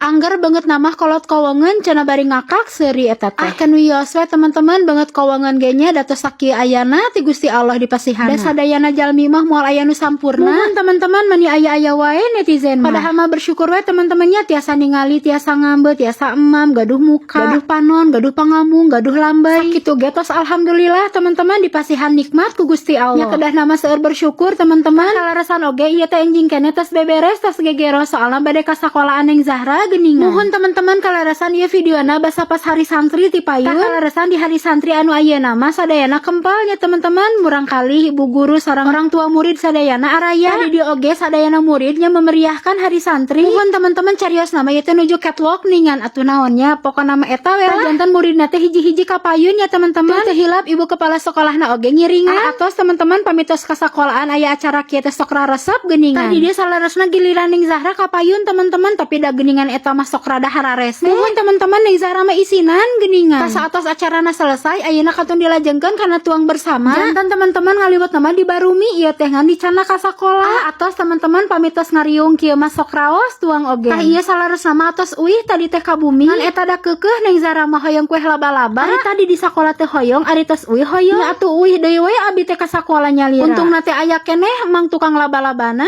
Angger beungeut na mah kolot kowengeun cenah, bari ngakak seuri eta teh. Ah, keun wios we, teman-teman, beungeut kowengeun ge nya da tos sakieu ayana ti Gusti Allah dipasihan. Da sadayana jalmi mah moal aya nu sampurna. Muhun, teman-teman, mani aya-aya wae netizen mah. Padahal mah bersyukur we, teman-temannya, tiasa ningali, tiasa ngambeu, tiasa emam, gaduh muka, gaduh panon, gaduh pangamung, gaduh lambai. Sakitu ge tos alhamdulillah, teman-teman, dipasihan nikmat ku Gusti Allah. Nya kedah nama seueur bersyukur, teman-teman. Kalarasan oge ieu teh enjing keneh tos beberes, tos gegero, soalna bade ka sakolaan Neng Zahra geuningan. Muhun, teman-teman, kalarasan ieu videona basa pas hari santri ti payun. Tah, kalarasan di hari santri anu ayeuna mah sadayana kempalnya, teman-teman. Murangkalih ibu guru sareng orang tua murid sadayana araya. Di dieu oge sadayana muridnya memeriahkan hari santri. Muhun, teman-teman, carios nama ieu teh nuju catwalk ningan atuh naonnya, pokona mah eta we lah. Janten muridna teh hiji-hiji ka payun ya, teman-teman. Teu hilap ibu kepala sekolahna oge ngiringan. Ah, atos, teman-teman, pami tos ka sakolaan aya acara kieu teh sok raresep geuningan. Tadi dia salaresna giliran Neng Zahra ka payun, teman-teman, tapi da geuningan eta mah sok rada hararese. Muhun, teman-teman, Neng Zahra mah isinan geuningan. Tah, saatos acarana selesai, ayeuna katun dilajengkeun kana tuang bersama. Janten, teman-teman, ngaliwet nama di barumi ieu teh ngan dicana ka sakola. Ah, atos, teman-teman, pami tos ngariung kieu mah sok raos tuang oge. Tah, ieu salaresna mah atos uih tadi teh ka bumi. Ngan eta da keukeuh Neng Zahra mah hoyong kue laba-laba. Ari tadi di sakola teh hoyong, ari tos uih hoyong. Nya atuh uih deui we abi teh ka sakola nyalira. Untungna teh aya keneh mang tukang laba-labana.